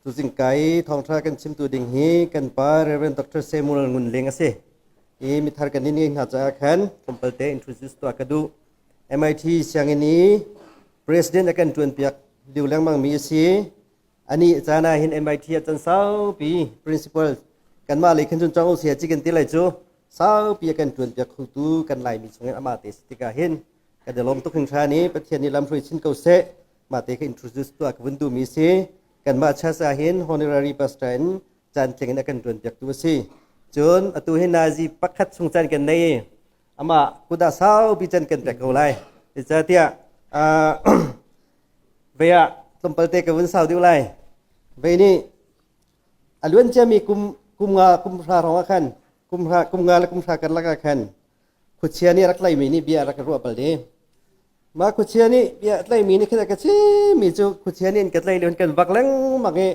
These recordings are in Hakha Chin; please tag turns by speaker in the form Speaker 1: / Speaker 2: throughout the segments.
Speaker 1: Tuzing ka i thawngṭha kan chimtu ding hi kan pa Reverend Dr. Samuel Ngun Ling a si. I mithar kan in hna caah khan tlawmpal te introduce tuah ka duh. MIT sianginn i president a kan ṭuanpiak lio lengmang mi a si. Ani caan ah hin MIT a can saupi principal kanmah lei khin cun cong u sia ci kan ti lai cu saupi a kan ṭuanpiak khotu kan Laimi chungin amah te si tikah hin kan i lawm tuk hringhran i Pathian nih lamhruai chin ko seh. Mah te kha introduce tuah ka vun duhmi si. Kanmah church ah hin honorary pastor in caan tling in a kan ṭuanpiaktu a si. Cun atu hi nazi pakhat chung caan kan nei i amah kut ah saupi can kan pek ko lai. Zeicahtiah vei ah tlawmpal te ka vun sau deuh lai. Vei nih a luan ciami kum kum nga kum hra hrawng ah khan kum hra kum nga le kum hra karlak ah khan khuachia nih a rak tlaimi nih bia a rak ruah bal dih. Mah khuachia nih bia a tlaimi nih khin a ka chimmi cu khuachia nih an ka tlaih lio kan vak lengmang i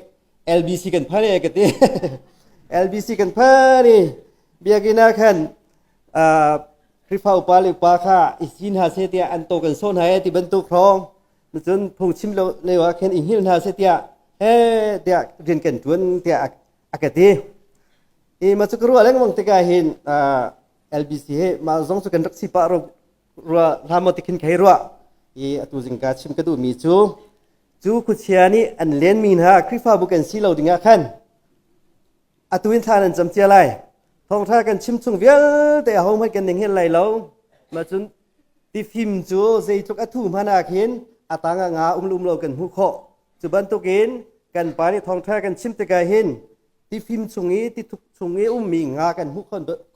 Speaker 1: LBC kan phan e ka ti. LBC kan phan i biakinn ah khan Khrihfa upa le upa kha i sin hna seh tiah an to kan sawh hna e ti bantuk hrawng cun phungchim lo lio ah khin i hngilh hna seh tiah he tiah rian kan ṭuan tiah a ka ti. I mah cu ka ruah lengmang tikah hin LBC he mah zong cu kan rak si pah rua hlah maw ti khin ka hei ruah i atu zingka chim ka duhmi cu cu khuachia nih an lenmi hna Khrihfabu kan si lo dingah khan atu in thla nan cam cia lai thawngṭha kan chim chung vialte ahohmanh kan ning hin lai lo mah cun tifim cu zeitluk a thu hmanh ah khin a tang ah nga um lum lo kan hmuh khawh cu bantukin kan pa nih thawngṭha kan chim tikah hin tifim chung i tithuk chung i ummi nga kan hmuh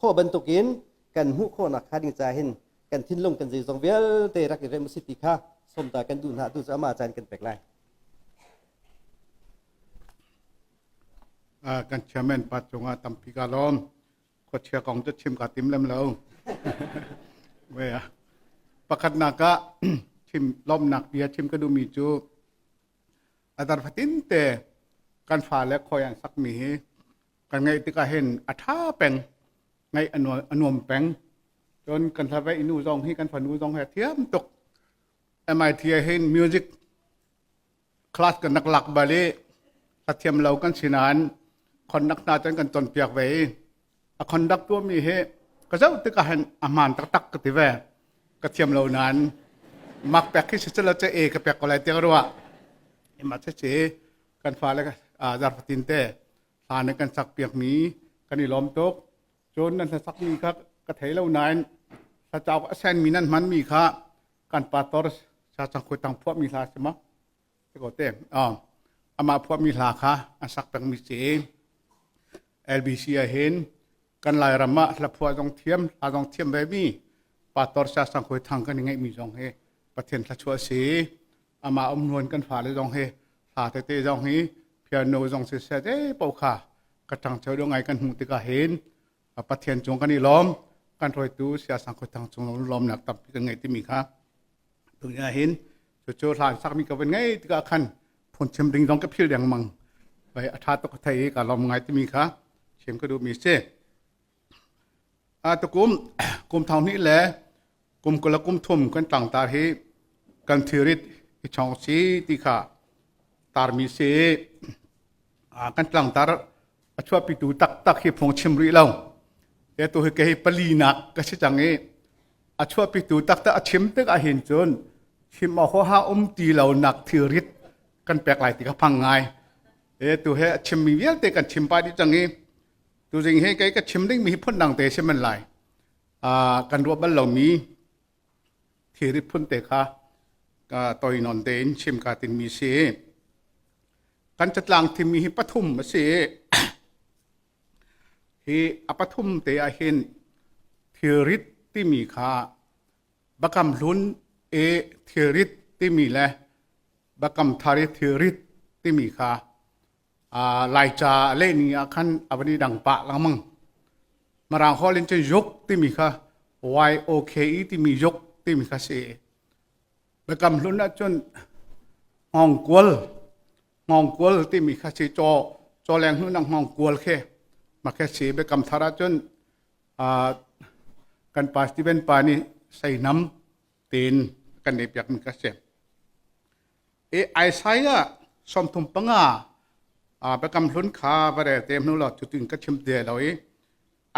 Speaker 1: khawh bantukin kan hmuh khawhnak kha ding ca hin kan thinlung kan zeizong vialte rak i rem si ti kha somta kan duh hna tu cu amah caan kan pek lai.
Speaker 2: Kan chairman pa cungah tampi ka lawm. Khuachia kong cu chim ka tim lem lo. Ve ah. Pakhatnak ah chim lawmnak bia chim ka duhmi cu adar fatin te kan fale khoi an sakmi hi kan ngaih tikah hin a ṭha peng ngaih a nuam peng cun kan hlave inu zong hi kan fanu zong hi a thiam tuk MIT ah hin music class kan rak lak bal i a thiam lo kan si nain conduct hna cun kan cawnpiak ve i a conduct tuahmi hi ka zoh tikah hin a hmaan taktak ka ti ve ka thiam lo nain mak pek khi si lo ce e ka pek ko lai tiah ka ruah ima che kan fale zarfatin te hla nih kan sakpiakmi kan i lawm tuk. Cun nan hlasakmi kha ka thei lo nain hla cauk a senmi nan hmanmi kha kan pastor sa cang khui tang phuahmi hla si ma? Ko te. Amah phuahmi hla kha an sak pengmi si. LBC ah hin kan Lairam ah hla phuah zong thiam, hla zong thiam ve mi pastor sa sang khui thang kan i ngeihmi zong hi Pathian thluachuah a si. Amah um hnuan kan fale zong hi hla tete zong hi piano zong siseh te paoh kha ka ṭangcho deuh ngai kan hmuh tikah hin Pathian cung kan i lawm kan hruaitu Saya Sang Khuai Thang cung lawmnak tampi kan ngei timi kha tuni hin cucu hlan sakmi ka van ngei tikah khan phun chim ding zong ka phil dengmang vai a ṭha tuk ka thei i ka lawm ngai timi kha chim ka duhmi si tukum kum thong hnih le kum 20 le kum thum kan tlangtar hi kan thirit i chong si ti kha tarmi si kan tlangtar a chuahpitu taktak hi phung chim rih lo te tu hi kei pali nak ka si cang i a chuahpitu taktak a chim tik ah hin cun chim a huaha um ti lo nak thilrit kan pek lai ti ka phang ngai e tu he a chimmi vialte kan chim pa dih cang i tuzing hi kei ka chim ding mi hi phun dang te si man lai kan ruah bal lomi thilri phun te kha toi nawn tein chim ka tinmi si. Kan catlang thimmi hi pathum a si. Hi a pathum te ah hin thilrit timi kha Bakam Hlun e thilrit timi le Bakam Thar i thilrit timi kha Laica a lehning ah khan a van i dang pah lengmang. Mirang holh in cun yuk timi kha Y-O-K-E timi yuk timi kha si. Biakam hlun ahcun hngawngkual hngawngkual timi kha si caw cawleng hlun ah hngawngkual khi mah khi si. Biakam thar ahcun kan pa Stephen pa nih seinam tiin kan nei piakmi kha si. I Isaiah 35. Biakam hlun kha va rel te hnu law cutin ka chim te lo i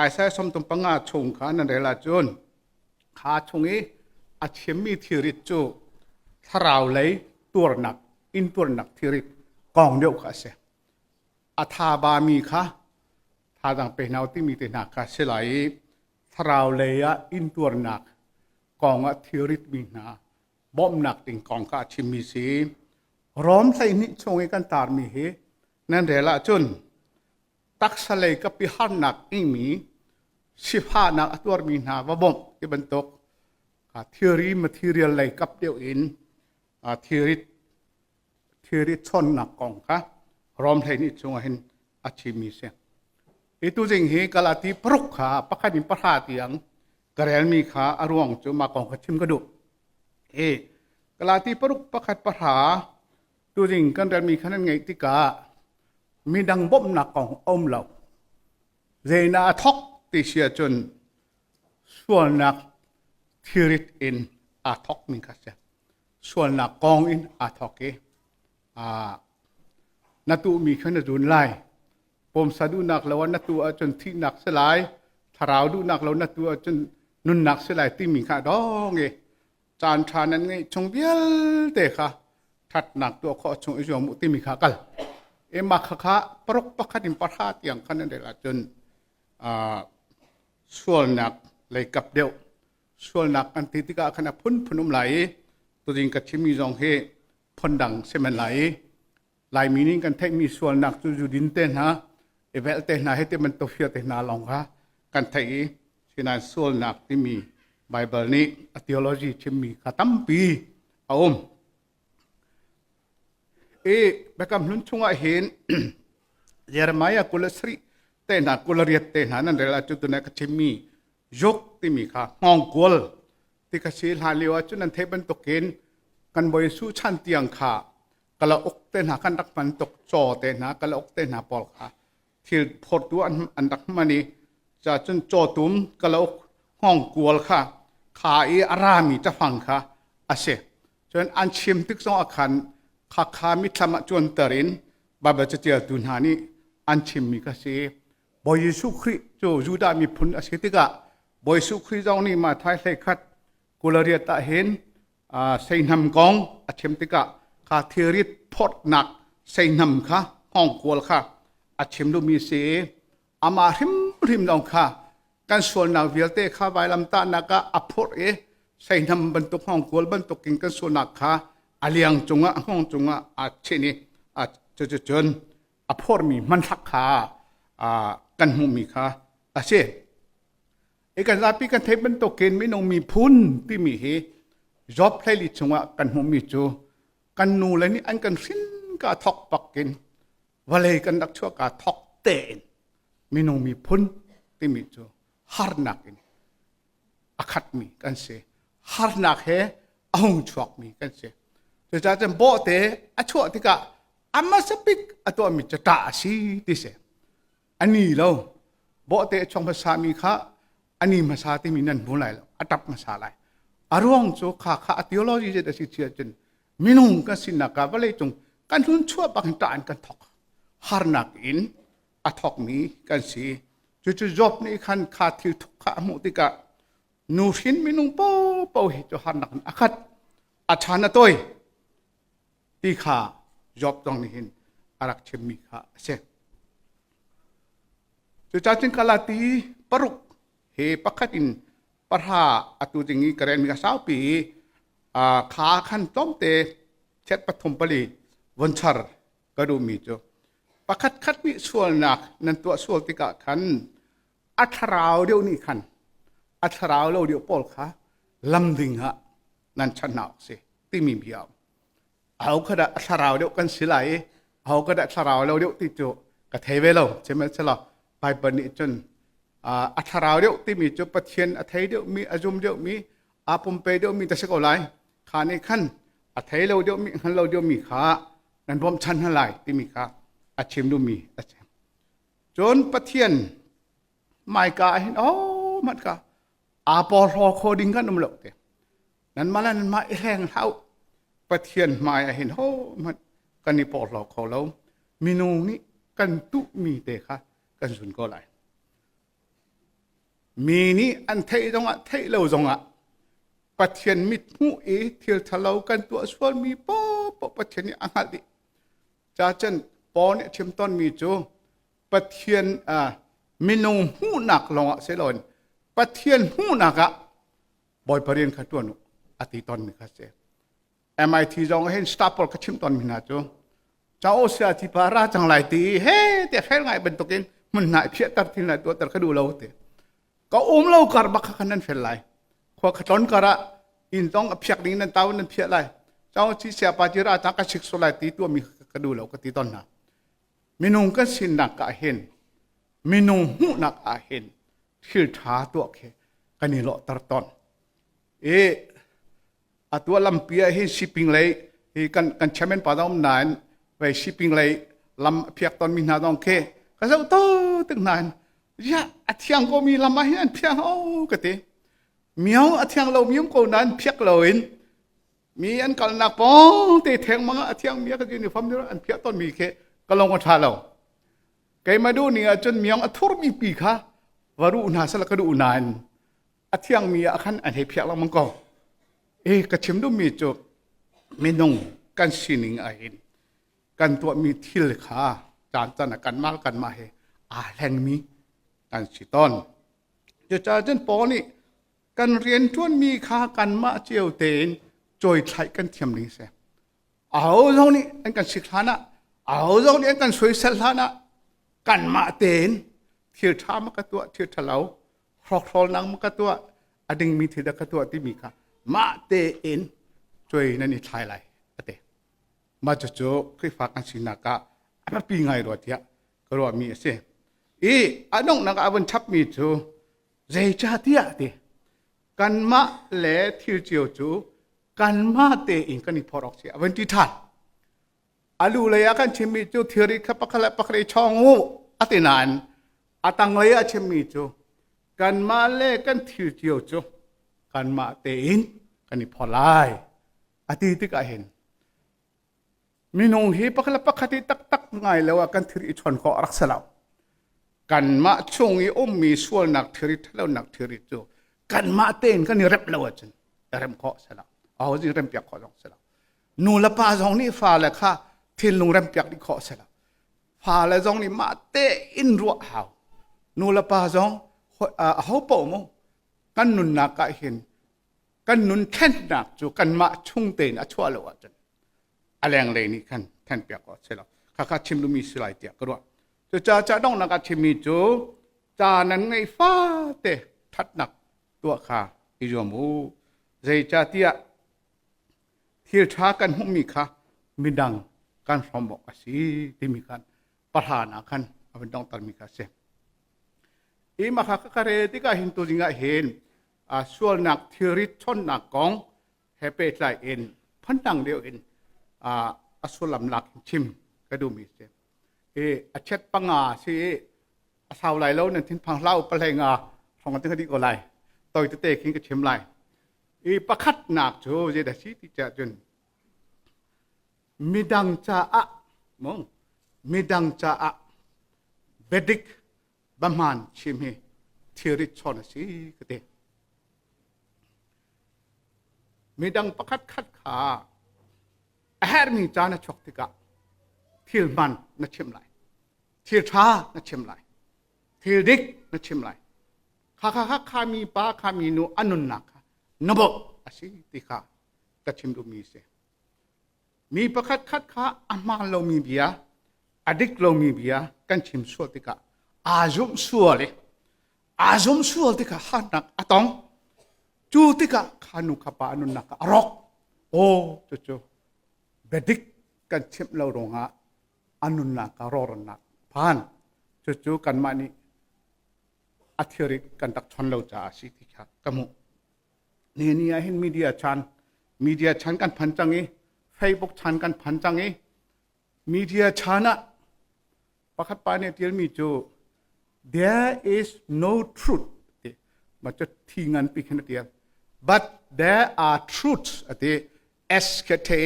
Speaker 2: Isaiah 35 chung kha nan rel ahcun kha chung i a chimmi thilrit cu thlarau lei tuarnak intuarnak thilrit kong deuh kha a si. A tha bami kha thazang pe hna timi te hna kha si lai i thlarau lei ah intuarnak kong ah thilrit mi hna bawmhnak ding kong kha a chimmi si. Rom 12 chung i kan tarmi hi nan rel ahcun taksa lei kapi harnak ingmi sifahnak a tuarmi hna va bawmh ti bantuk thilri material lei kap deuh in thilri thilri chawnnak kong kha Rom 12 chungah hin a chimmi si. Hi tuzing hi Galati paruk kha pakhat in pahra tiang ka relmi kha a ruang cu mah kong kha chim ka duh. Hi Galati paruk pakhat pahra tuzing kan relmi kha nan ngeih tikah midang bawmhnak kong a um lo. Zeina a thok ti si ahcun sualnak thirit in aa thokmi kha si. Sualnak kong in aa thok i na tuhmi kha na zun lai. Pawmsa duhnak lo ah na tuh ahcun thihnak si lai. Thlarau duhnak lo na tuh ahcun nunnak si lai timi kha dong i caan ṭha nan ngeih chung vialte kha ṭhatnak tuah khawh chung i zuam u timi kha kal. E mah kha kha paruk pakhat in pahra tiang khan nan rel ahcun sualnak lei kap deuh sualnak kan ti tikah khan a phunphun um lai i tuzing ka chimmi zong hi phundang si men lai i Laimi nih kan theihmi sualnak cu zudin te hna i velh te hna he ti bantuk fir te hna lawng kha kan theih i sinain sualnak timi Bible nih a theology chimmi kha tampi a um. I Biakam Hlun chungah hin Jeremiah 23 te hna 28 te hna nan rel ahcun tunai ka chimmi Juk timi kha hngawngkual ti kha si hlan lio ahcun nan theih bantukin kan Bawi Jesuh chan tiang kha kalauk te hna kan rak hman tuk caw te hna kalauk te hna pawl kha thil phortu an, an rak hman i ca cun cawtum kalauk hngawngkual kha kha i a rami cafang kha a si cun an chim tik zong ah khan kha kha mithlam ah cuanter in Baibal catialtu hna nih an chimmi kha si Bawi Jesuh Khrih cu Judah miphun a si tikah Bawi Jesuh Khrih zong nih Matthai 21 28 ah hin seihnam kong a chim tikah kha thilrit phorhnak seihnam kha hngawngkual kha a chim duhmi si i amah hrimhrim lawng kha kan sualnak vialte kha vailamtahnak ah a phurh i seihnam bantuk hngawngkual bantukin kan sualnak kha a liang cungah a hngawng cungah aa chinh i cuticun a phormi hmanthlak kha kan hmuhmi kha a si. I kan zapi kan theih bantukin minung miphun timi hi Job 14 chungah kan hmuhmi cu kan nu le nih an kan hrin ka thok bakin vawlei kan rak chuah ka thok tein minung miphun timi cu harnak in a khatmi kan si. Harnak he a hung chuakmi kan si. Cucaah cun bawhte a chuah tikah a hmasa bik a tuahmi cu ṭah a si ti si. A ni lo. Bawhte a chuak hmasami kha a ni hmasa timi nan hmu lai lo. A ṭap hmasa lai. A ruang cu kha kha a theology zet a si chia cun minung kan sinak ah vawlei cung kan hun chuah bak in ṭah in kan thok. Harnak in a thokmi kan si. Cucu Job nih khan kha thil thuk kha a hmuh tikah nuhrin minung paohpaoh hi cu harnak in a khat a chan a tawi ti kha Job zong nih hin a rak chimmi kha a si. Cucaah cun Galati paruk he pakhat in pahra atu ding i ka relmi kha saupi kha khan tlawmte chet pathum pali von char ka duhmi cu pakhat khat nih sualnak nan tuah sual tikah khan a thlarau deuh nih khan a thlarau lo deuh pawl kha lam ding ah nan chan hna awk si timi bia um aho kha dah a thlarau deuh kan si lai i aho kha dah thlarau lo deuh ti cu ka thei ve lo sihmanhsehlaw Bible nih cun a thlarau deuh timi cu Pathian a thei deuhmi a zum deuhmi aa pumpe deuhmi ta si ko lai kha nih khan a thei lo deuhmi hngal lo deuhmi kha nan bawmchan hna lai timi kha a chim duhmi a si cun Pathian hmaika ah hin oh mat ka aa porhlaw kho ding kan um lo te nanmah le nanmah i hleng hlah u Pathian hmai ah hin ho hmanh kan i porhlaw kho lo minung nih Kan tuhmi te kha kan zun ko lai. Mi nih an theih zongah theih lo zongah Pathian mithmuh i thil ṭhalo kan tuah sualmi paohpaoh Pathian nih a hngalh dih. Cacun Paul nih a chim tawnmi cu Pathian minung hmuhnak lawngah si loin Pathian hmuhnak ah Bawipa rian kha ṭuan u a ti tawnmi kha si. MIT zong hin staff pawl ka chimh tawnmi hna cu Chao sia ti pa ra cang lai ti he te fel ngai bantukin hmun hna i phiahter thil na tuahter ka duh lo ti. Ka um lo kar bak kha nan fel lai. Khua ka tlon kar ah inn zong a phiak ding nan tau nan phiah lai. Chao chi sia pa ti ra ta ka sik so lai ti tuahmi ka duh lo ka ti ton hna. Minung kan sinak ah hin minung hmuhnak ah hin thil ṭha tuah khi kan i lawhter tawn. I atu ah lampi ah hin shipping lei hi kan kan chairman pa um nain vei shipping lei lam a phiak ton mi hna dong khi ka zoh to tik nain ya a thiang ko mi lam ah hin an phiang o ka ti miao a thiang lo mi um ko nain phiak lo in mi an kalnak pong te theng mang a thiang mi ka uniform an phiah ton mi khi ka long a tha lo keimah duh ning ahcun miang a thur mi pi kha varu hna sala ka duh nain a thiangmi ah khan an hei phiak lengmang ko. E ka chim duhmi cu minung kan sining ah hin kan tuahmi thil kha caan caan ah kanmah kanmah he aa hlengmi kan si tawn. Cucaah cun Paul nih kan rianṭuanmi kha kanmah cio tein cawithlaih kan thiam ding si. Aho zong nih an kan sik hlan ah, aho zong nih an kan soisel hlan ah kanmah tein thil ṭha ma ka tuah, thil ṭhalo hrawkhrolnak ma ka tuah a dingmi thil dah ka tuah timi kha mah tein cuai nan i thlai lai a ti. Mah cucu Khrihfa kan sinak ah a biapi ngai rua tiah ka ruahmi a si. I a donghnak ah a vun chapmi cu zeicahtiah ti kanmah le thil cio cu kanmah tein kan i phorh awk si a vun ti ṭhan. Alu lei ah kan chimmi cu thilri kha pakhat le pakhat i chawng u a ti nain a tanglei ah chimmi cu kanmah le kan thil cio cu kanmah tein kan i phor lai a ti tikah hin minung hi pakhat le pakhat i taktak ngai lo ah kan thil i chawn khawh a rak si lo. Kanmah chung i ummi sualnak thilri ṭhatlonak thilri cu kanmah tein kan i remh lo ahcun i remh khawh a si lo. Aho nih remhpiak khawh zong a si lo. Nu le pa zong nih fale kha thinlung rempiak dih khawh a si lo. Fale zong nih mah tein ruah hau. Nu le pa zong aho paoh mu kan nunnak ah hin kan nun thlennak cu kanmah chung tein a chuah lo ahcun a lenglei nih khan thenpiak awk a si lo. Khakha chim duhmi si lai tiah ka ruah. Cucaah ca donghnak ah chimmi cu ca nan ngeih fate ṭhatnak tuah kha i zuam u. Zeicahtiah thil ṭha kan hmuhmi kha midang kan hrawm awk a si timi khan pahra ah khan a vun donghtermi kha a si. I mah kha ka rel tikah hin tuzing ah hin sualnak thilrit chonnak kong he pehtlai in phundang deuh in a sullam lak in chim ka duhmi a si. I a chet panga si i a sau lai lo nan thinphang hlah u pahlei nga hrawng an dih ko lai. Toi tete khin ka chim lai. I pakhatnak cu zeidah si ti tiah cun midang caah mong midang caah biadik bahman chim hi thilrit chawn a si ka ti. Midang pakhat khat kha a herhmi ca na chuak tikah thil hman na chim lai. Thil ṭha na chim lai. Thil dik na chim lai. Kha kha kha kha mi pa kha mi nu a nunnak kha na bawmh a si ti kha ka chim duhmi a si. Mi pakhat khat kha a hmaan lomi bia, a dik lomi bia kan chim sual tikah aa zumh sual i aa zumh sual tikah harnak a tong. Cu tikah kha nu kha pa a nunnak kha a rawk. Aw cucu biadik kan chimh lo ruangah a nunnak ah rawhrannak phan. Cucu kanmah nih a thilri kan rak chon lo caah a si ti kha ka hmuh. Ni ni ah hin media chan media chan kan phan cang i Facebook chan kan phan cang i media chan ah pakhat pa nih tialmi cu there is no truth ti ma cu thi ngan pi khin a tial but there are truths ati S khe the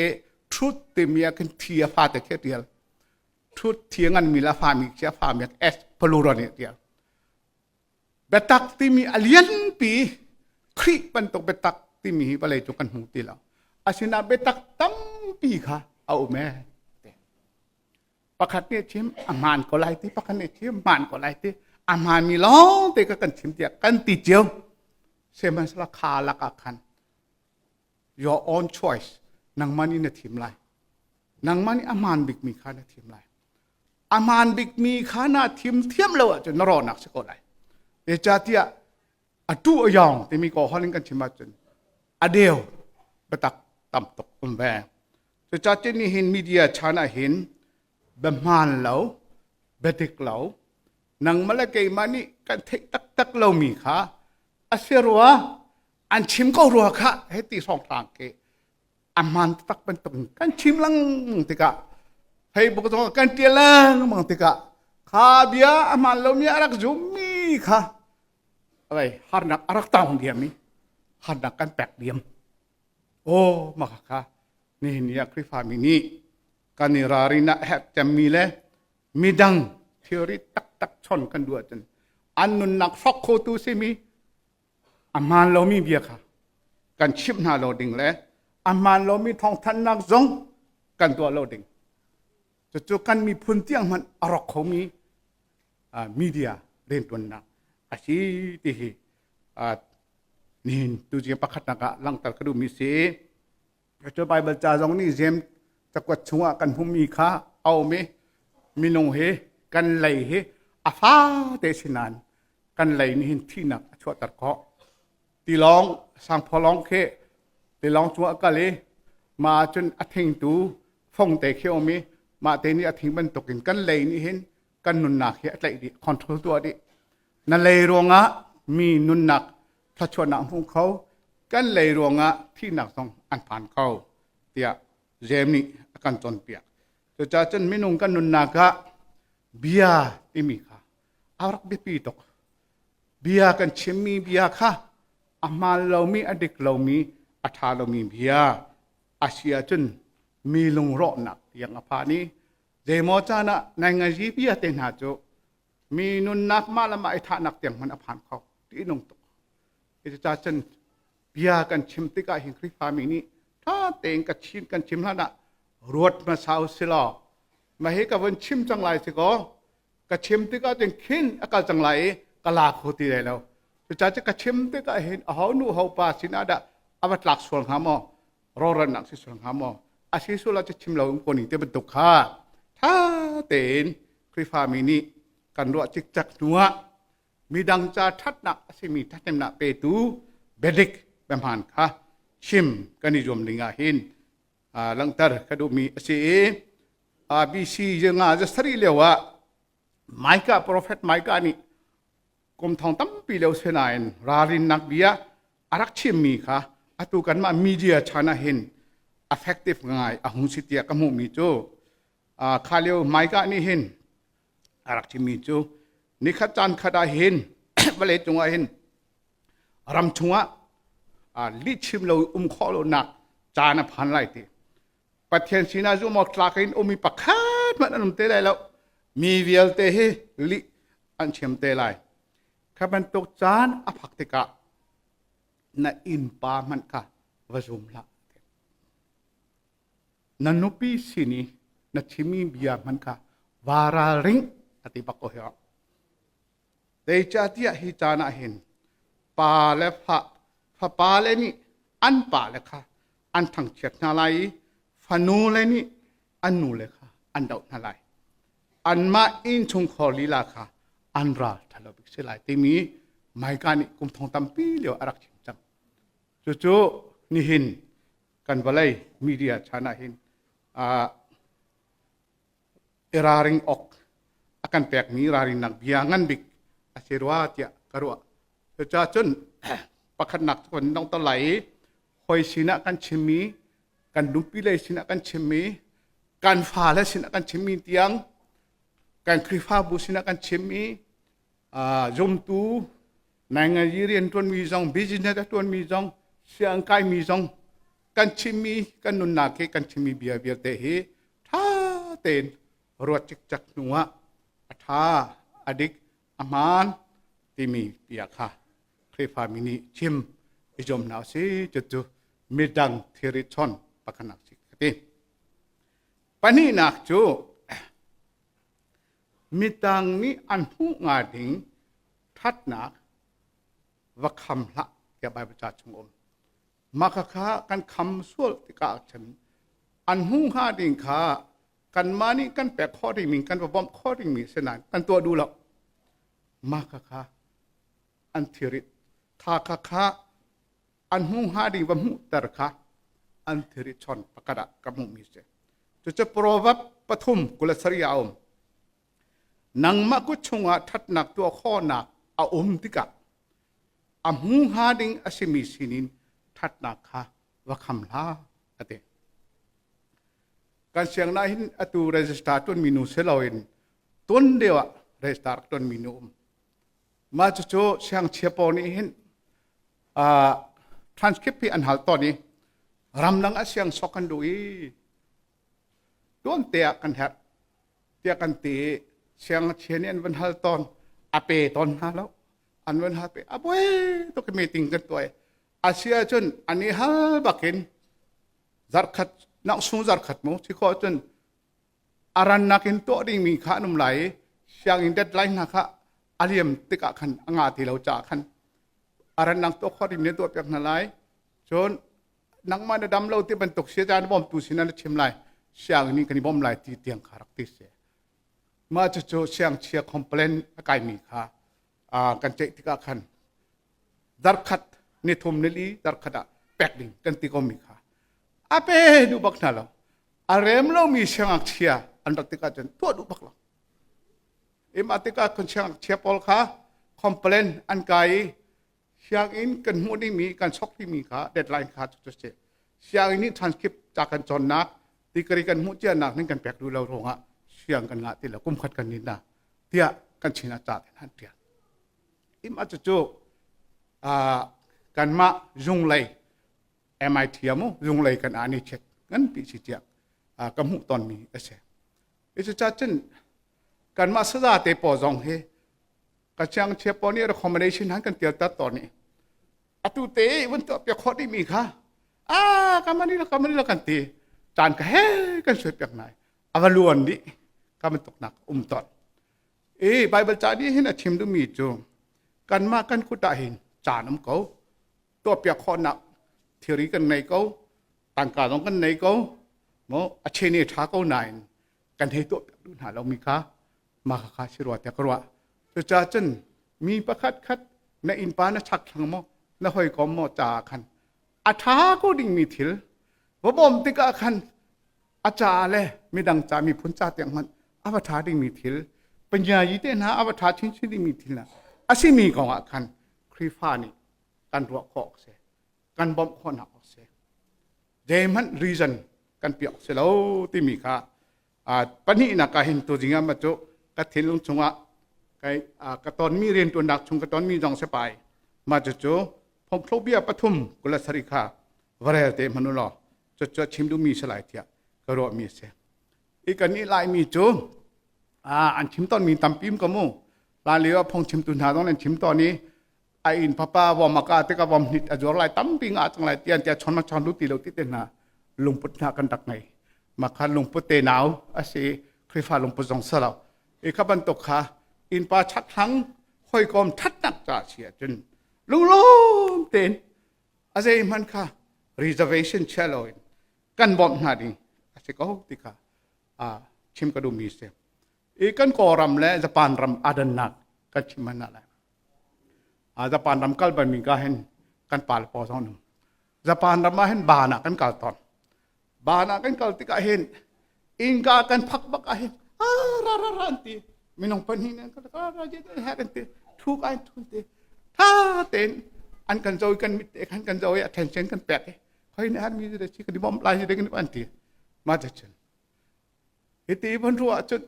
Speaker 2: truth timi ah khin thi a fa te khe tial. Truth thi ngan mi la fa mi chia fa mi S plural nih tiah. Biatak timi a lianpi Khrih bantuk biatak timi hi vawlei cu kan hmu ti lo. Asinain biatak tampi kha a um ee. Pakhat nih chim a hmaan ko lai ti, pakhat nih chim hmaan ko lai ti, a hmaanmi lawng te ka kan chim tiah kan ti cio. Sihmanhsehlaw kha lakah khan your own choice nangmah nih na thim lai. Nangmah nih a hmaan bikmi kha na thim lai. A hmaan bikmi kha na thim thiam lo ahcun na rawhnak si ko lai. Zeicahtiah a tu a yawng timi ko holh in kan chim ahcun a deu biatak tam tuk um ve. Cucaah nihin media chan ah hin biahmaan lo, biadik lo, nangmah le keimah nih kan theih taktak lomi kha a si rua, an chim ko rua kha hei ti hrawnghrang khi a hmaan taktak bantuk in kan chim lengmang tikah Facebook zong kan ṭial lengmang tikah kha bia a hmaan lomi a rak zummi kha alai harnak a rak taung diam i harnak kan pek diam. Aw mah kha nihin ni ah Khrihfami nih kan i ralrin ah herh cemmi le midang thilri taktak chon kan duh ahcun an nunnak hrawk khotu simi a hmaan lomi bia kha kan chimh hna lo ding le a hmaan lomi thawngthanhnak zong kan tuah lo ding. Cucu kan miphun tiang hmanh a rawk khomi media rianṭuannak a si ti hi nihin tuzing pakhatnak ah langhter ka duhmi si. Cu Baibal ca zong nih Jeim cakuat chungah kan hmuhmi kha a um i minung hi kan lei hi a fate si nain kan lei nih hin thihnak a chuahter khawh. Tilawng sangphawlawng khi tilawng cungah kal i mah ahcun a thingtu fongte khi a um i mah te nih a thing bantukin kan lei nih hin kan nunnak hi a tlaih dih control tuah dih. Na lei ruangah mi nunnak thluachuahnak hmu kho kan lei ruangah thihnak zong an phan kho tiah Jeim nih a kan cawnpiak. Cucaah cun minung kan nunnak ah bia timi kha a rak biapi tuk. Bia kan chimmi bia kha a hmaan lomi, a dik lomi, a ṭha lomi bia a si ahcun mi lungrawhnak tiang a phan i zeimaw caan ah nainganzi bia te hna cu mi nunnak mah le mah i thahnak tiang hmanh a phan kho. Ṭihnung tuk. Cucaah cun bia kan chim tikah hin Khrihfami nih ṭha tein ka chim kan chim hlan ah ruat hmasa u si law mah hi ka vun chim cang lai si kaw ka chim tikah cun khin a kal cang lai i ka la kho ti lai lo. Cucaah cun ka chim tikah hin aho nu ho pa sinah dah a va tlak sual hnga maw rawhrannak si sual hnga maw a si sual ah cu chim lo in ko ning te bantuk kha ṭha tein Khrihfami nih kan ruah cikcek hnuah midang ca ṭhatnak a simi ṭhathnemnak petu biadik biahmaan kha chim kan i zuam ding ah hin langhter ka duhmi a si i BC nga za sarih lio ah Micah prophet Micah nih kum thong tampi lio sinain ralrinnak bia a rak chimmi kha atu kanmah media chan ah hin effective ngai a hung si tiah ka hmuhmi cu kha lio Micah nih hin a rak chimmi cu nikhat caan khat ah hin vawlei cungah hin ram chungah lihchim lo um khawh lonak caan a phan lai ti Pathian sinah zumh awk tlak in ummi pakhat hmanh an um te lai lo mi vialte hi lih an chim te lai kha bantuk caan a phak tikah na innpa hmanh kha va zum hlah Na nupi sin i na chimmi bia hmanh kha vaa ralring a ti bak ko hi. Zeicahtiah hi caan ah hin pa le fa fapa le nih an pa le kha an thangchiat hna lai i fanu le nih an nu le kha an doh hna lai. Anmah innchungkhar lila kha an ral ṭhalo bik si lai timi Micah nih kum thong tampi lio a rak chim cang. Cucu nihin kan vawlei media chan ah hin i ralring awk a kan pekmi ralrinnak bia ngan bik a si rua tiah ka ruah. Cucaah cun pakhatnak cu kan dongter lai i hawi sinah kan chimmi, kan nupi lei sinah kan chimmi, kan fale sinah kan chimmi tiang, kan Khrihfabu sinah kan chimmi, zumtu nainganyi rianṭuanmi zong, business a ṭuanmi zong, sianginn kaimi zong kan chimmi kan nunnak hi kan chimmi bia vialte hi ṭha tein Ruat cikcek hnu ah a ṭha, a dik, a hmaan timi bia kha Khrihfami nih chim i zuam hna usih. Cucu midang thilri chawn pakhatnak si ka ti. Pahnihnak cu midang nih an hmuh hnga ding ṭhatnak va kham hlah tiah Baibal ca chung um. Mah khakha kan kham sual tikah cun an hmuh hnga ding kha kanmah nih kan pek khawh dingmi kan va bawmh khawh dingmi si nain kan tuah duh lo. Mah khakha an thirit tha khakha an hmuh hnga ding va hmuhter kha an thiri chon pakhat ah ka hmuhmi si. Cucu Proverb 3 27 ah a um. Nangmah kut chungah ṭhatnak tuah khawhnak a um tikah a hmu hnga ding a simi sinin ṭhatnak kha va kham hlah a ti. Kan sianginn hin atu register ṭuanmi nu si loin tuan deuh ah register ṭuanmi nu um. Mah cucu siangchia pawl nih hin transcript hi an hal tawn i ramdang ah siang sok kan duh i tuan te ah kan herh tiah kan ti i siangngakchia nih an van hal tawn a pe tawn hna lo an van hal pe a buai tuk meeting kan tuah i a si ahcun an i hal bakin zarkhat nak sung zarkhat mu si khawh cun a rannak in tuah dingmi kha an um lai i sianginn deadline hna kha a liam tikah khan a ngah ti lo caah khan a rannak tuah khawh ding nih tuah piak hna lai cun nangmah na dam lo ti bantuk si caan bawmtu sin na chim lai sianginn nih kan i bawm lai ti tiang kha rak ti si mah cucu siangchia complain a kaimi kha kan ceih tikah khan zarkhat nithum nili zarkhat ah pek ding kan ti komi kha a pe duh bak hna lo a rem lomi siangngakchia an rat tikah cun tuah duh bak lo ima tikah kan siangngakchia pawl kha complain an kai i sianginn kan hmuh dingmi kan sok dingmi kha deadline kha cu si sianginn nih transcript ca kan cawnnak degree kan hmuh cianak ning kan pek duh lo ruangah siang kan ngah ti lo kum khat kan nin na tiah kan chin ah ca kan han tial ima cu kanmah zunglei MIT amu zunglei kan ani chet ngan pi si tiah ka hmuh tonmi a si. Cucaah cun kanmah saza te paw zong hi ka chiang chia paw nih recommendation han kan tial tat tawn i atu te vun tuah piak khawh dihmi kha a kamani la kamani la kan ti caan ka he kan suai piak nai ava luan dih ka bantuk nak um ton i Bible ca nih hin a chim duhmi cu kanmah kan kut ah hin caan um ko tuahpiak khawhnak thilri kan nei ko tangka zong kan nei ko mo a chene tha ko nain kan hei tuahpiak duh hna lomi kha mah kha si rua tiah ka ruah cucaah cun mi pakhat khat na innpa na chak thlang maw na hawikom maw caah khan a ṭha ko dingmi thil va bawm tikah khan a caah le midang ca miphun ca tiang hmanh a va ṭha dingmi thil panyayi te hna a va ṭha chinchin dingmi thil hna a simi kong ah khan Khrihfa nih kan ruah khawh awk si kan bawmh khawhnak awk si zeihmanh reason kan piak si lo timi kha pahnihnak ah hin tuzing ah cu ka thinlung chungah kai ka tonmi riantuannak chung ka tonmi zong si pai mah cucu phongthlobia 3:27 kha varel te hmanu law cucu chim duhmi si lai tiah ka ruahmi a si i kan i laimi cu an chim tawnmi tampi ka mu la lio ah phung chimtu hna zong an chim tawn i a inn papa vom aka te ka vom hnit a zuar lai tampi nga cang lai tian tia chon ma chon lu ti lo ti te hna lungput hna kan rak ngei ma kha lungput te nau asi Khrihfa lungput zong salo i kha bantuk kha innpa chak thlang hawikom thatnak ca si ahcun lunglawm tein a zei hman kha reservation chia loin kan bawmh hna ding a si ko ti kha chim ka duhmi si i kan Kawlram le Japan ram adannak kan chim hmanh lai Japan ram kal ban mi ka hin kan pa le paw zong um Japan ram ah hin ban ah kan kal tawn ban ah kan kal tikah hin innka kan phak bak ah hin ra ra ra an ti minung pahnih nih an ra ra je an ti thu kai thun ti tha tein an kan zo kan mit te khan kan zo i attention kan pek i khoi ne han mi de chi kan bom lai de kan an ti ma cha chen hiti von ruah cun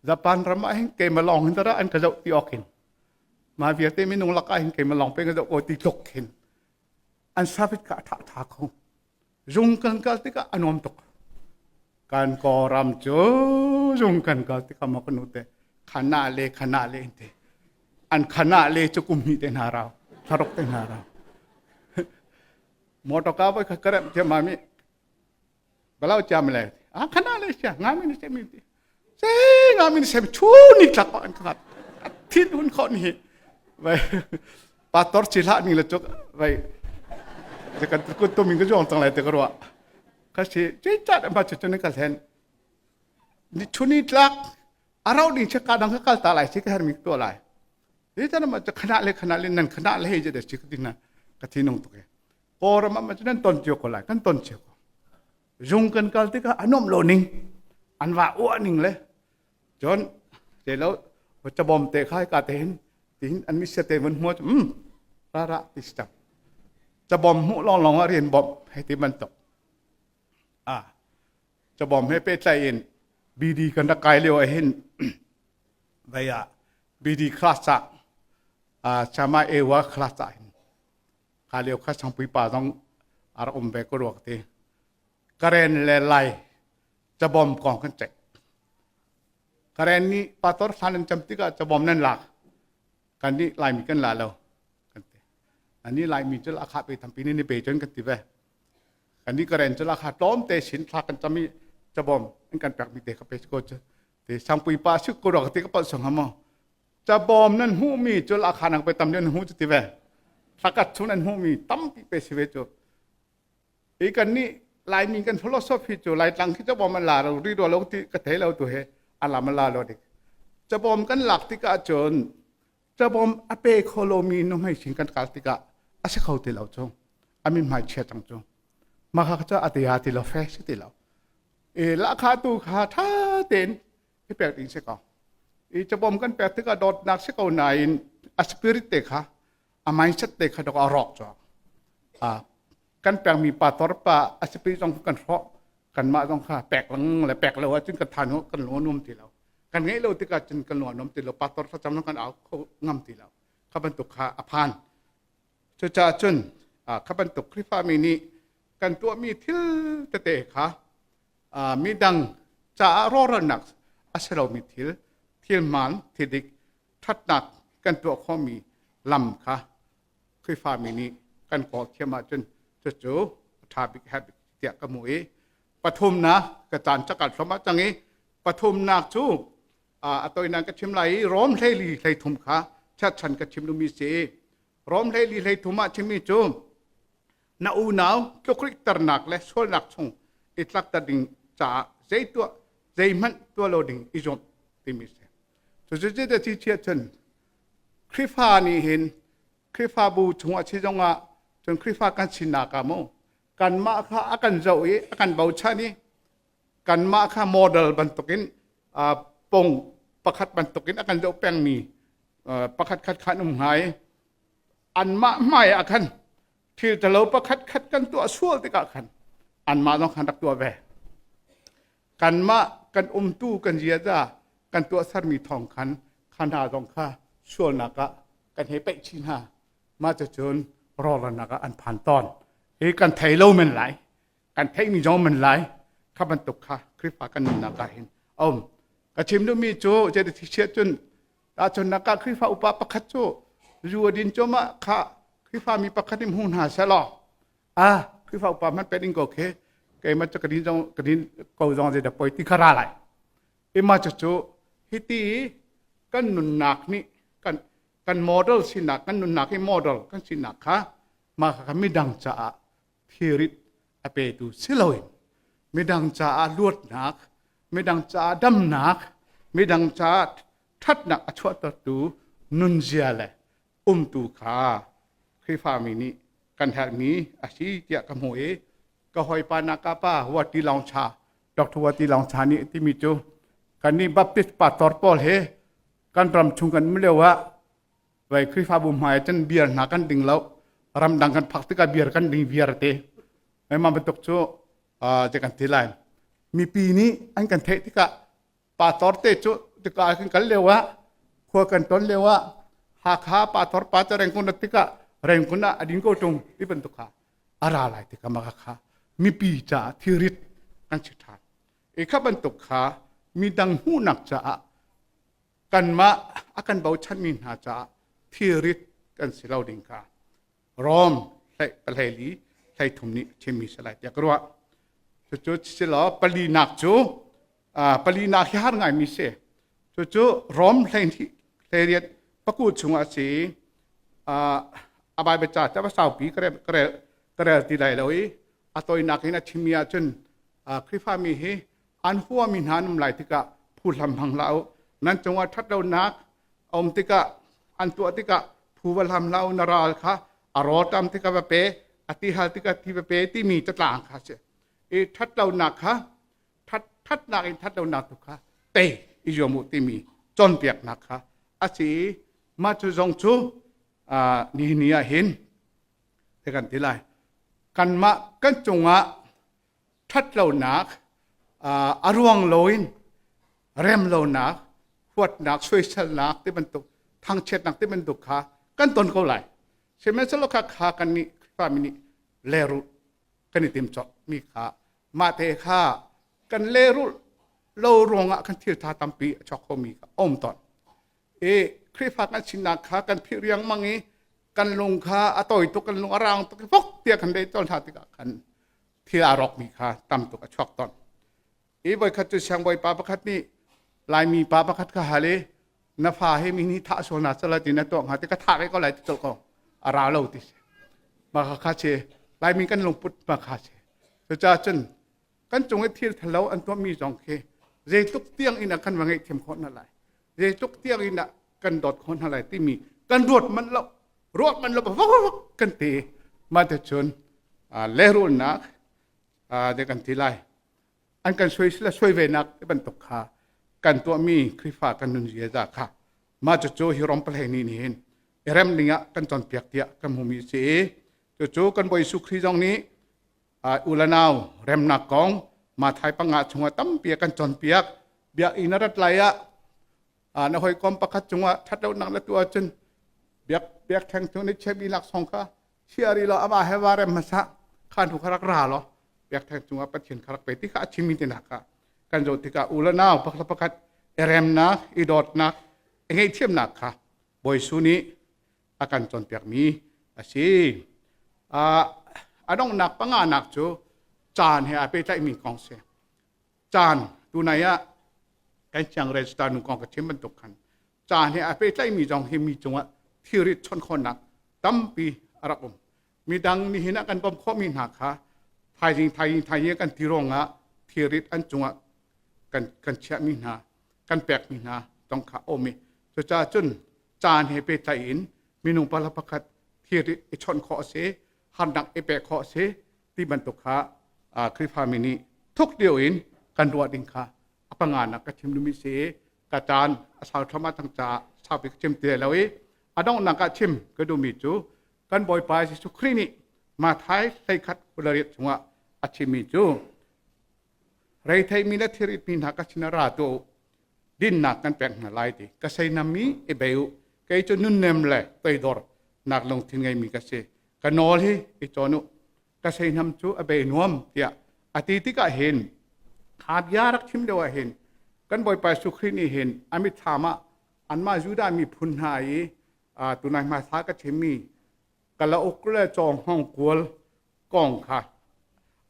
Speaker 2: Japan ram ah hin keimah lawng hin dara an ka zoh ti awk hin ma vialte minung lakah hin keimah lawng pe ka zoh ko ti tluk hin an service kha a tha tha ko zung kan kal tikah a nuam tuk kan Kawlram cu Zung kan kal tikah maw ka nu te khana le khana le te an khana le cu kum hnih te hna rau thlaruk te hna rau motor ka voi kha karem thiam mami balau cham le a khana le sia nga min se min se nga min sem chu ni tlak an khat thin hun khon hi vai pastor chi hlah ning le chuk vai te kan ku tu min ka jong tang lai te ka ruwa ka si che chat ma chu chu ni ka hlen ni chu ni tlak arau ding che ka dang ka kal ta lai si ka her mi to lai ni tan ma khana le khana le nan khana le he je de chi ka tin na ka thinong to ke Kawlram ah ma nan ton cio ko lai kan ton cio ko zung kan kal tikah a nuamh lo ning an va uah ning le cun te lo cabawm te kha ka te hin tin an mi te vun hmu um ra ra ti step cabawm hmuh long long ah rian bawmh hei ti bantuk a cabawm he pehtlai in BD kan rak kai lio ah hin vei ah BD class ah chama ewa class ah hin Kha lio kha sangpui pa zong a rak um ve ko ruak ti. Karen le Lai cabawm kong kan ceih. Karen nih pastor thlan an cam tikah cabawm nan lak. Kan nih Laimi kan la lo. Kan ti. Ani Laimi cu a kha pe tampi ni ni pe cun kan ti ve. Kan nih Karen cu la kha tlawm te sin thla kan cam i cabawm an kan pek mi te kha pe ko cu. Te sangpui pa sik ko ruak ti ka palh song hamo. Cabawm nan hmuhmi cu lahkhah nak pe tam deuh nan hmuh cu ti ve. Thlakhat chung nan hmuhmi tampi pe si ve cu. I kan nih Laimi kan philosophy cu Laitlang khi cabawm an la lo ri lo ti ka thei lo tu he a lam a la lo dik. Cabawm kan lak tikah cun cabawm a pe kho lomi nuhmei sin kan kal tikah a si kho ti lo cu. A min hmai chia cang cu. Mah kha cu a ti ha ti lo fe si ti lo. I lahkhah tu kha tha tein i pek ding si ko i cabawm kan pek tikah dawtnak si ko nain a spirit te kha a mindset te kha dok a rawk cu a kan pekmi pa tor pa a spirit zong kan hrawh kanmah zong kha pek lang le pek lo ahcun kan than kan lung a nuam ti lo kan ngeih lo tikah cun kan lung a nuam ti lo pastor thlacam zong kan au kho ngam ti lo kha bantuk kha a phan cucaah cun kha bantuk Khrihfami nih kan tuahmi thil tete kha midang caah rawhralnak a si lomi thil thil hmaan thil dik ṭhatnak kan tuah khawhmi lam kha Khrihfami nih kan kawl thiam ahcun cucu a ṭha bik herh bik tiah ka hmuh i pathumnak ka caan cakal thluahmah cang i pathumnak cu a toinan ka chim lai i Rom hleili hleithum kha cherhchan ka chim duhmi si Rom hleili hleithum ah chimmi cu na unau tlukrikhternak le sualnak chung i tlakter ding caah zei tuah zeihmanh tuah lo ding i zuam timi si. Cucu cu ti chiah cun Khrihfa nih hin Khrihfabu chungah si zongah cun Khrihfa kan sinak ah mu kanmah kha a kan zoh i a kan bochan i kanmah kha model bantukin pong pakhat bantukin a kan zoh pengmi pakhat khat khan um hnga i anmah hmai ah khan thil ṭhalo pakhat khat kan tuah sual tikah khan anmah zong khan rak tuah ve. Kanmah kan umtu kan ziaza kan tuahsermi thawng khan kha hna zong kha sualnak ah kan hei peih chih hna. Mah cucun rawlranak ah an phan tawn. Hi kan thei lo men lai. Kan theihmi zong men lai. Kha bantuk kha Khrihfa kan nunnak ah hin a um. Ka chim duhmi cu zeiti chiah cun Tahchunhnak ah Khrihfa upa pakhat cu zu a din cuahmah kha Khrihfa mi pakhat nih hmu hna sehlaw ah Khrihfa upa hmanh pen in ko khi keimah cu ka din zong ka din ko zong zei dah poi ti kha ra lai. Ima cu cu hiti kan nunnak nih kan kan model sinak kan nunnak hi model kan sinak kha mah kha midang caah thirit a petu si loin midang caah luatnak midang caah damnak midang caah ṭhatnak a chuahtertu nunzia le umtu kha Khrihfami nih kan herhmi a si tiah ka hmuh i ka hawipa naka pa Wati Longcha Dr. Wati Longcha nih timi cu kannih Baptist pastor pawl he kan ram chung kan um lio ah vai Khrihfabu hmai cun beer hna kan ding lo ramdang kan phak tikah beer kan ding viar te mah bantuk cu te kan ti lai mipi nih an kan theih tikah pastor te cu tikah kan kal lio ah khua kan ton lio ah Hakha pastor pa cu Rengkun tikah Rengkun ah a ding ko tung ti bantuk kha a ra lai tikah mah kha mipi caah thirit kan si ṭhan i kha bantuk kha. Midang hmuhnak caah kanmah a kan bochanmi hna caah thilrit kan si lo ding kha Rom hlei pahleili 13 nih chimmi si lai tiah ka ruah. Cucu silo palinak cu palinak hi har ngaimi si. Cucu Rom 12 paku chungah si a Bible ca cu a saupi ka rel ti lai lo i a tawinak in a chimmi ahcun Khrihfami hi an huami hna an um lai tikah phuhlam hmang hlah u. Nan cungah ṭhatlonak a um tikah an tuah tikah phu va hlam hlah u na ral kha a rawṭam tikah va pe a tihal tikah ti va pe timi catlang kha a si. I ṭhatlonak kha ṭhatnak in ṭhatlonak tu kha tei i zuam u timi cawnpiaknak kha a si i mah cu zong cu nihin ni ah hin te kan ti lai. Kanmah kan cungah ṭhatlonak a ruang loin remlonak, huatnak, soiselnak ti bantuk, thangchiatnak ti bantuk kha kan ton ko lai. Sihmanhsehlaw kha kha kan nih Khrihfami nih lehrulh kan i tim cawk mi kha mah te kha kan lehrulh lo ruangah kan thil ṭha tampi a chuak khomi kha a um tawn. I Khrihfa kan sinak kha kan philh riangmang i kan lung kha a tawi tuk, kan lung a raang tuk i fok tiah kan leh tawn hna tikah khan thil aa rawkmi kha tam tuk a chuak tawn. I voikhat cu siangbawipa pakhat nih Laimi pa pakhat kha hal i na fa hi mi nih thah sual na cala ti na tuah hnga ti ka thah ve ko lai ti colh ko a ra lo ti si. Mah kha kha si Laimi kan lungput ma kha si. Cucaah cun kan cung i thil thalo an tuahmi zong khi zeitluk tiang in ah kan va ngaihthiam khawh hna lai zeitluk tiang in ah kan dawt khawh hna lai timi kan ruat manh lo ruat manh lo vak kan ti mah te cun lehrulnak de kan ti lai an kan soi sila soi ve nak ti bantuk kha kan tuahmi Khrihfa kan nun ziaza kha mah cucu hi rom palhei ni nih hin rem ding ah kan cawnpiak tiah kan hmumi si i cucu kan Bawi Jesuh Khrih zong nih u le nau remnak kong Mathai panga chungah tampi a kan cawnpiak. Biakinn a rat lai ah na hawikom pakhat cungah ṭhatlonak na tuah ahcun biak biakṭheng cung nih chiahmi laksawng kha chia rih law amah he va rem hmasa kha hnu kha rak ra law biakṭheng cungah Pathian kha rak pe ti kha a chimmi te hna kha kan zoh tikah u le nau pakhat le pakhat i remnak i dawtnak i ngaihthiamnak kha Bawi Jesuh nih a kan cawnpiakmi a si. A donghnak panganak cu caan he aa pehtlaihmi kong si. Caan tunai ah kan siang register nu kong ka chim bantuk khan caan he aa pehtlaihmi zong hi mi cungah thilrit chawnh khawhnak tampi a rak um. Midang nihin ah kan bawmh khawhmi hna kha thaizing thaizing thaizing kan ti ruangah thilrit an cungah kan kan chiahmi hna kan pekmi hna zong kha a um i cucaah cun caan he pehtlaih in minung pala pakhat thil i chawnh khawh a si harnak i pek khawh a si ti bantuk kha Khrihfami nih thuk lio in kan ruah ding kha a panganak ka chim duhmi si ka caan a sau thluahmah cang caah saupi ka chim ti lo i a donghnak ah chim ka duhmi cu kan Bawipa Jesuh Khrih nih Mathai 11 28 chungah a chimmi cu reitheimi le thiritmi hna ka sin ah ra tuah u dinnak kan pek hna lai ti ka seinam i i bei u kei cu nunnem le toidor nak lungthin ngeimi ka si ka nawl hi i cawn u ka seinam cu a bei nuam tiah a ti tikah hin kha bia rak chim lio ah hin kan Bawipa Jesuh Khrih nih hin a mitthlam ah anmah Judah miphun hna i tunai hmasa ka chimmi kalauk le cawnghawng kual kong kha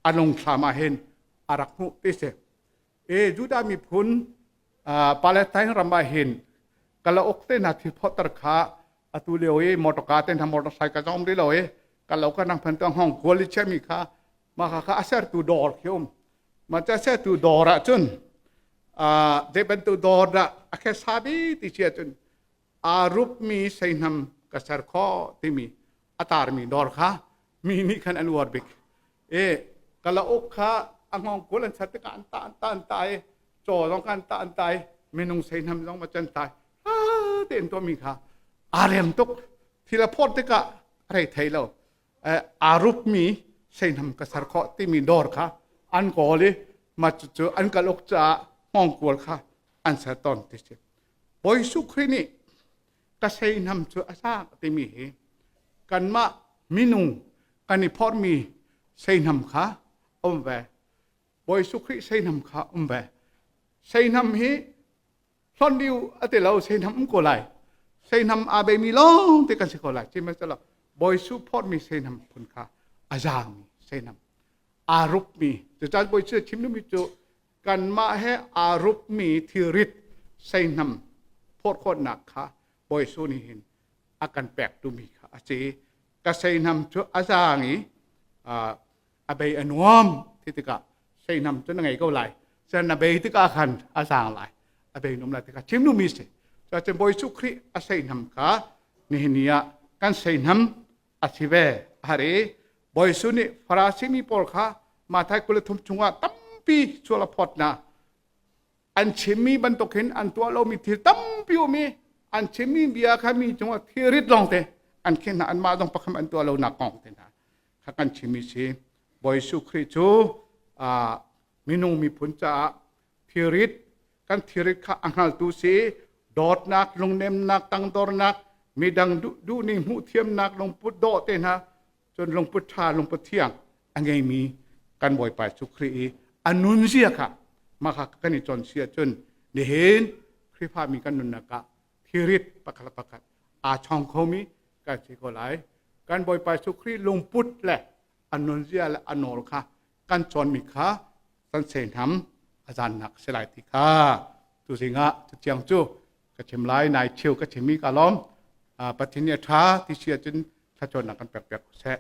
Speaker 2: a lungthlam ah hin a rak hmuh ti si. E Judah miphun Palestine ram ah hin kalauk te hna thil phawtter kha atu lio i motorka te hna motorcycle zong um rih lo i kalauk ka nang phan tu hong kual i chiami kha mah kha kha a sertu dawr khi um ma ca sertu dawr ah cun zei bantuk dawr dah a khe sabi ti chia cun aa rupmi seihnam ka ser khawh timi a tarmi dawr kha mi nih khan an uar bik. E kalauk kha a hngawng kul an chat tikah an ta an ta an ta i caw zong kha an ta an ta i minung seihnam zong ma can tai tein tuahmi kha aa rem tuk thil a phawt tikah a rei thei lo aa rupmi seihnam ka ser khawh timi dawr kha an kawl i mah cucu an kal uk caah hngawngkual kha an ser tawn ti si. Bawi Jesuh Khrih nih ka seihnam cu a sa timi hi kanmah minung kan i phorhmi seihnam kha um ve. Bawi Jesuh Khrih seihnam kha um ve. Seihnam hi hlon diu ate lo seihnam um ko lai. Seihnam aa beimi lawng te kan si ko lai. Sihmanhsehlaw Bawi Su phawtmi seihnam phun kha a zaangmi seihnam aa rupmi. Cucaah Bawi Su chim duhmi cu kanmah he aa rupmi thilrit seihnam phawt khawhnak kha Bawi Su nih hin a kan pek duhmi kha a si. Ka seihnam cu a zaang i a bei a nuam ti tikah seihnam cu na ngei ko lai. Cun na bei tikah khan a zaang lai. A bei num lai tikah chim duhmi si. Cuacun Bawi Jesuh Khrih a seihnam kha nihin ni ah kan seihnam a si ve. A har i Bawi Jesuh nih Farasi mi pawl kha Matthai 23 chungah tampi sual a phawt hna. An chimmi bantuk hin an tuah lomi thil tampi um i an chimmi bia kha mi cungah thilrit lawngte an khin hna. Anmah zong pakham an tuah lonak kong te hna kha kan chimmi si. Bawi Jesuh Khrih cu minung miphun caah thilrit kan thilrit kha a hngaltu si. Dawtnak, lungnemnak, tangdornak, midang duhning hmuh thiamnak, lungput dawh te hna, cun lungput ṭha, lungput thiang a ngeimi kan Bawipa Jesuh Khrih i a nunzia kha mah kha kan i cawn si ahcun nihin Khrihfami kan nunnak ah thilrit pakhat le pakhat aa chawng khomi kan si ko lai. Kan Bawipa Jesuh Khrih lungput le a nunzia le a nawl kha kan cawnmi kha kan seihnam a zannak si lai ti kha tuzing ah cutiang cu ka chim lai. Nai cheu ka chimmi ka lawm. Pathian nih a ṭha ti si ahcun thlacawnnak kan pek piak ko seh.